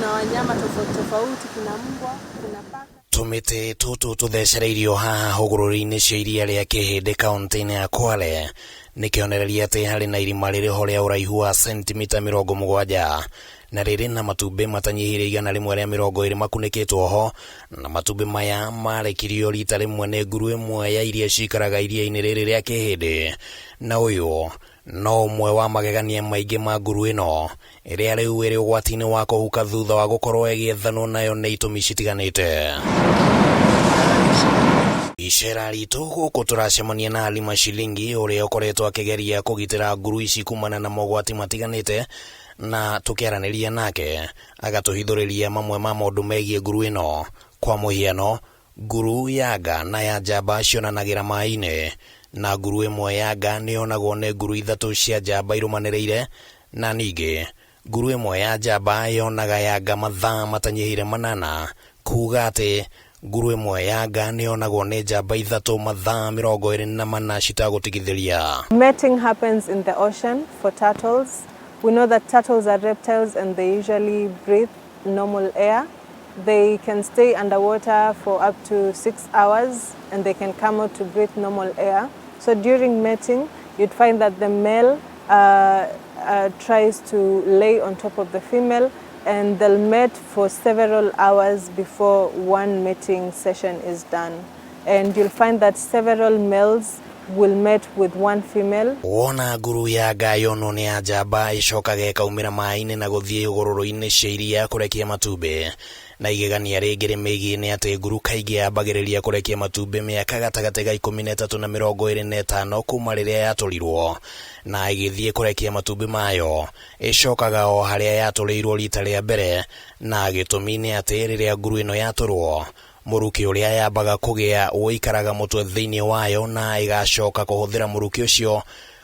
Kuna wanyama tofauti tofauti, kuna mbwa, kuna paka. Tũmĩtĩ tũtũ tũthecereirio haha hũgũrũrũ-inĩ cia iria rĩa Kĩhĩndĩ kaunti-inĩ ya Kwale nĩ kĩonereria atĩ harĩ na irima rĩrĩ ho rĩa ũraihu wa sentimita 70 na rĩrĩ na matumbĩ matanyihĩire 120 makunĩkĩtwo ho, na matumbĩ maya marekirio rita rĩmwe nĩ nguru ĩmwe ya iria cikaraga iria-inĩ rĩrĩ rĩa Kĩhĩndĩ, na ũyũ no ũmwe wa magegania maingĩ ma nguru ĩno ĩrĩa rĩu ĩrĩ ũgwati-inĩ wa kũhuka thutha wa gũkorwo ĩgĩethanwo nayo nĩ itũmi citiganĩte. Icera ritũ gũkũ tũracemania na Halima Shilingi ũrĩa ũkoretwo akĩgeria kũgitĩra nguru ici kumana na mogwati matiganĩte, na tũkĩaranĩria nake agatũhithũrĩria mamwe ma maũndũ megiĩ nguru ĩno. Kwa mũhiano, nguru ya nga na ya njamba cionanagĩra maĩ-inĩ, na nguru ĩmwe ya nga nĩyonagwo nĩ nguru ithatũ cia njamba irũmanĩrĩire, na ningĩ nguru ĩmwe ya njamba yonaga ya nga mathaa matanyihĩire 8, kuga atĩ nguru ĩmwe ya nga nĩyonagwo nĩ njamba ithatũ mathaa 24 citagũtigithĩria. Mating happens in the ocean for turtles. We know that turtles are reptiles and they usually breathe normal air. They can stay underwater for up to 6 hours and they can come out to breathe normal air. So during mating, you'd find that the male tries to lay on top of the female, and they'll mate for several hours before one mating session is done. And you'll find that several males will mate with one female. Wona nguru ya nga yonwo nĩ ya njamba ĩcokaga ĩkaumĩra maĩ-inĩ na gũthiĩ hũgũrũrũ-inĩ cia iria kũrekia matumbĩ. Na igegania rĩngĩ rĩmĩgiĩ nĩ atĩ nguru kaingĩ yambagĩrĩria kũrekia matumbĩ mĩaka gatagatĩ ga 13 na 25 kuma rĩrĩa yatũrirwo, na ĩgĩthiĩ kũrekia matumbĩ mayo ĩcokaga o harĩa yatũrĩirwo rita rĩa mbere, na gĩtũmi nĩ atĩ rĩrĩa nguru ĩno yatũrwo mũrukĩ ũrĩa yambaga kũgĩa ũikaraga mũtwe thĩinĩ wayo na ĩgacoka kũhũthĩra mũrukĩ ũcio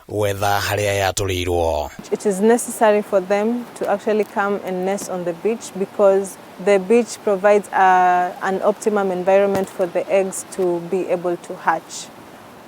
gwetha harĩa yatũrĩirwo. It is necessary for them to actually come and nest on the beach because the beach provides an optimum environment for the eggs to be able to hatch.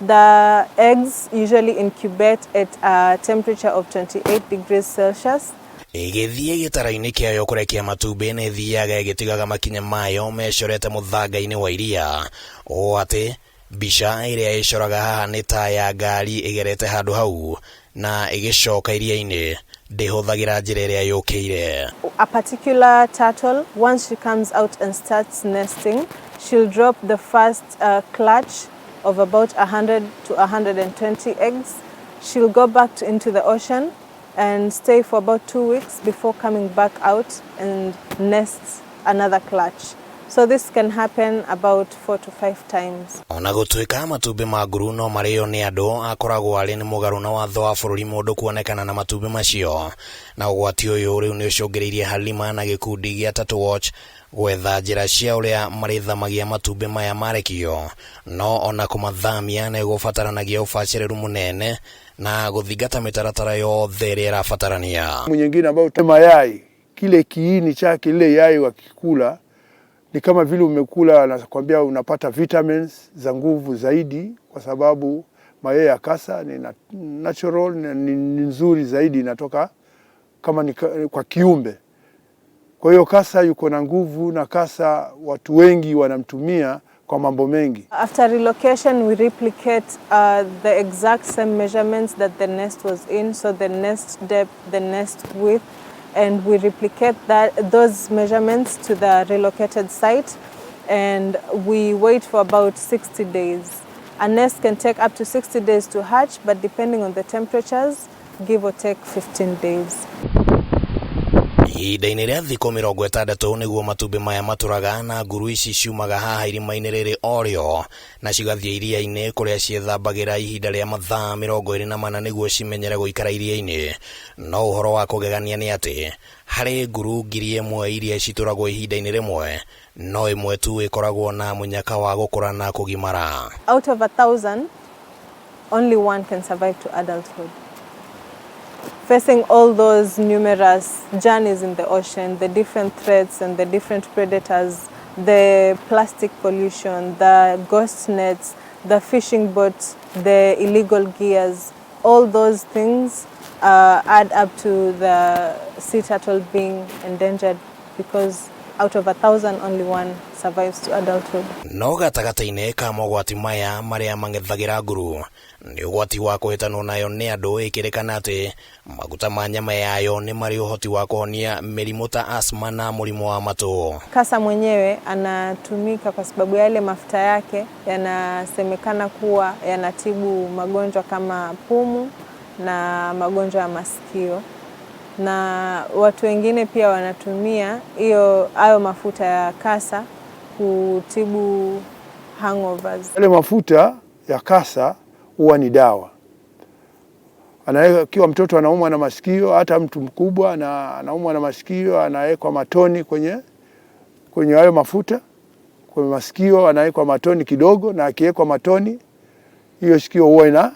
The eggs usually incubate at a temperature of 28 degrees Celsius. Ĩgĩthiĩ gĩtara-inĩ kĩayo kũrekia matumbĩ nĩ ĩthiaga ĩgĩtigaga makinya mayo mecorete mũthanga-inĩ wa iria, ũũ atĩ mbica ĩrĩa ĩcoraga haha nĩ ta ya ngari ĩgerete handũ hau na ĩgĩcoka iria-inĩ ndĩhũthagĩra njĩra ĩrĩa yũkĩire. A particular turtle, once she comes out and starts nesting, she'll drop the first clutch of about 100 to 120 eggs. She'll go back into the ocean and stay for about 2 weeks before coming back out and nest another clutch. So this can happen about 4 to 5 times. Ona gũtuĩka matumbĩ ma nguru no marĩo nĩ andũ, akoragwo arĩ nĩ mũgarũ na watho wa bũrũri mũndũ kuonekana na matumbĩ macio. Na ũgwati ũyũ rĩu nĩ ũcũngĩrĩirie Halima na gĩkundi gĩa Turtle Watch gwetha njĩra cia ũrĩa marĩthamagia matumbĩ maya marekio, no ona kũmathamia nĩ gũbataranagia ũbacĩrĩru mũnene na gũthingata mĩtaratara yothe ĩrĩa ĩrabatarania. Nyingine ambayo mayai kile kiini chake lile yai wakikula ni kama vile umekula, nakwambia unapata vitamins za nguvu zaidi, kwa sababu mayai ya kasa ni natural, ni nzuri zaidi, inatoka kama ni kwa kiumbe. Kwa hiyo kasa yuko na nguvu, na kasa watu wengi wanamtumia kwa mambo mengi. After relocation, we replicate the exact same measurements that the nest was in, so the nest depth, the nest width, and we replicate those measurements to the relocated site, and we wait for about 60 days. A nest can take up to 60 days to hatch, but depending on the temperatures, give or take 15 days. Ihinda-inĩ rĩa thikũ 60 nĩguo matumbĩ maya matũraga, na nguru ici ciumaga haha irima-inĩ rĩrĩ o rĩo na cigathiĩ iria-inĩ kũrĩa ciĩthambagĩra ihinda rĩa mathaa 24 nĩguo cimenyere gũikara iria-inĩ. No ũhoro wa kũgegania nĩ atĩ harĩ nguru 1000 iria citũragwo ihinda-inĩ rĩmwe, no ĩmwe tu ĩkoragwo na mũnyaka wa gũkũra na kũgimara. Out of 1,000, only one can survive to adulthood. Facing all those numerous journeys in the ocean, the different threats and the different predators, the plastic pollution, the ghost nets, the fishing boats, the illegal gears, all those things add up to the sea turtle being endangered because out of 1,000, only one survives to adulthood. No gatagatĩ-inĩ ka mogwati maya marĩa mang'ethagira nguru nĩ ũgwati wa kũhĩtanwo nayo nĩ andũ, ĩkĩrĩkana atĩ maguta ma nyama yayo nĩ marĩ ũhoti wa kũhonia mĩrimũ ta asthma na mũrimũ wa matũ. Kasa mwenyewe anatumika kwa sababu yale mafuta yake yanasemekana kuwa yanatibu magonjwa kama pumu na magonjwa ya masikio, na watu wengine pia wanatumia hiyo hayo mafuta ya kasa kutibu hangovers. Yale mafuta ya kasa huwa ni dawa. Akiwa mtoto anaumwa na masikio, hata mtu mkubwa na anaumwa na masikio, anawekwa matoni kwenye hayo mafuta kwenye masikio, anawekwa matoni kidogo, na akiwekwa matoni hiyo sikio huwa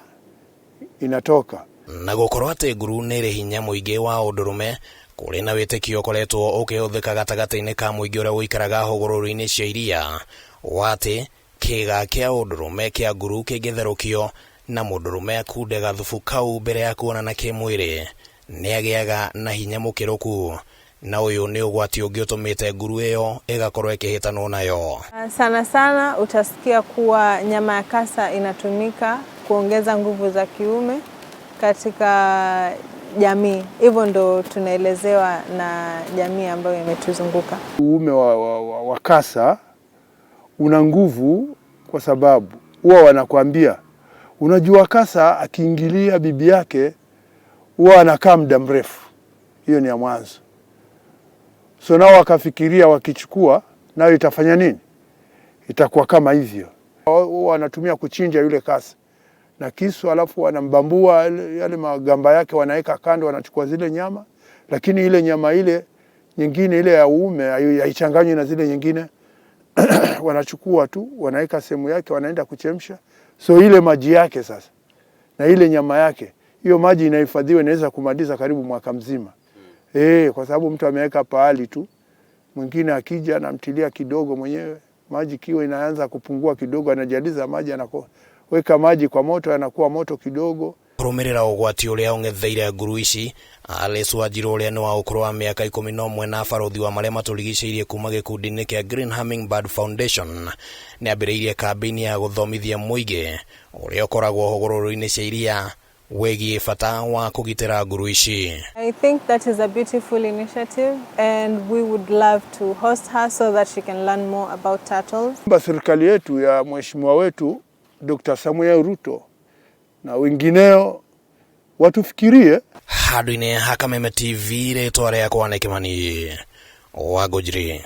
inatoka. Na gukorwo atĩ nguru nĩ ĩrĩ hinya mũingĩ wa ũndũrũme, kũrĩ na wĩtĩkio ũkoretwo ũkĩhũthĩka gatagatĩ-inĩ ka mũingĩ ũrĩa ũikaraga hũgũrũrũ-inĩ cia iria wa atĩ kĩĩga kĩa ũndũrũme kĩa nguru kĩngĩtherũkio na mũndũrũme akunde gathubu kau mbere ya kuonana kĩmwĩrĩ, nĩ agĩaga na hinya mũkĩrũku, na ũyũ nĩ ũgwati ũngĩ ũtũmĩte nguru ĩyo ĩgakorwo ĩkĩhĩtanwo nayo. Sana sana utasikia kuwa nyama ya kasa inatumika kuongeza nguvu za kiume katika jamii. Hivyo ndo tunaelezewa na jamii ambayo imetuzunguka. Uume wa kasa una nguvu kwa sababu huwa wanakuambia, unajua kasa akiingilia bibi yake huwa anakaa muda mrefu. Hiyo ni ya mwanzo. So nao wakafikiria wakichukua nayo itafanya nini? Itakuwa kama hivyo. Huwa wanatumia kuchinja yule kasa na kisu, alafu wanambambua yale magamba yake, wanaweka kando, wanachukua zile nyama, lakini ile nyama ile nyingine ile ya uume haichanganywi na zile nyingine wanachukua tu wanaweka sehemu yake, wanaenda kuchemsha. So ile maji yake sasa na ile nyama yake, hiyo maji inahifadhiwa, inaweza kumaliza karibu mwaka mzima. Kwa sababu mtu ameweka pahali tu, mwingine akija anamtilia kidogo mwenyewe maji, kiwa inaanza kupungua kidogo, anajaliza maji, anaweka maji kwa moto, yanakuwa moto kidogo. Kũrũmĩrĩra ũgwati ũrĩa ũng'etheire nguru ici, Alice Wanjiru ũrĩa nĩ wa ũkũrũ wa mĩaka 11 na barothi wa marĩa matũrigicĩirie kuma gĩkundi-inĩ kĩa Green Hummingbird Foundation nĩ ambĩrĩirie kambĩini ya gũthomithia mũingĩ ũrĩa ũkoragwo hũgũrũrũ-inĩ cia iria wĩgiĩ bata wa kũgitĩra nguru ici. I think that is a beautiful initiative and we would love to host her so that she can learn more about turtles. Serikali yetu ya mheshimiwa wetu Dr. Samuel Ruto na wengineo watufikirie. Handũ-inĩ ha Kameme TV, rĩtwa rĩakwa nĩ Kĩmani wa Ngũnjiri.